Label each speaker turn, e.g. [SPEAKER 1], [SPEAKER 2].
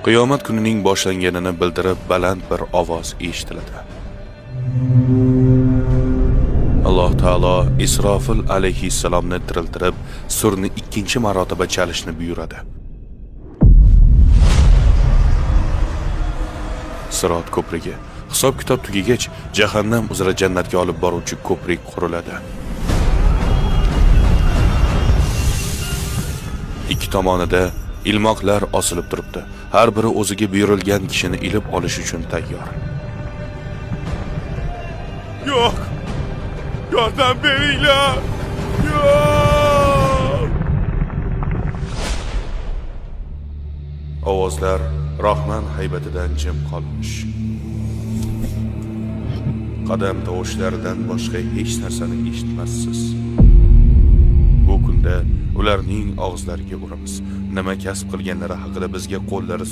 [SPEAKER 1] Qiyomat kunining boshlanganini bildirib baland bir ovoz eshitiladi. Alloh taolo Isrofil alayhissalomni tiriltirib, surni ikkinchi marotaba chalishni buyuradi. Sirot ko'prigi. Hisob-kitob tugagach, jahannam uzra jannatga olib boruvchi ko'prik quriladi. Ikki tomonida ilmoqlar osilib turibdi. Har biri o'ziga buyurilgan kishini ilib olish uchun tayyor.
[SPEAKER 2] Yo'q! Yordam beringlar! Yo'q!
[SPEAKER 1] Ovozlar Rahman haybatidan jim qolmish. Qadam tovushlaridan boshqa hech narsani eshitmassiz. Bu kunda ularning og'izlariga uramiz. Nima kasb qilganlari haqida bizga qo'llari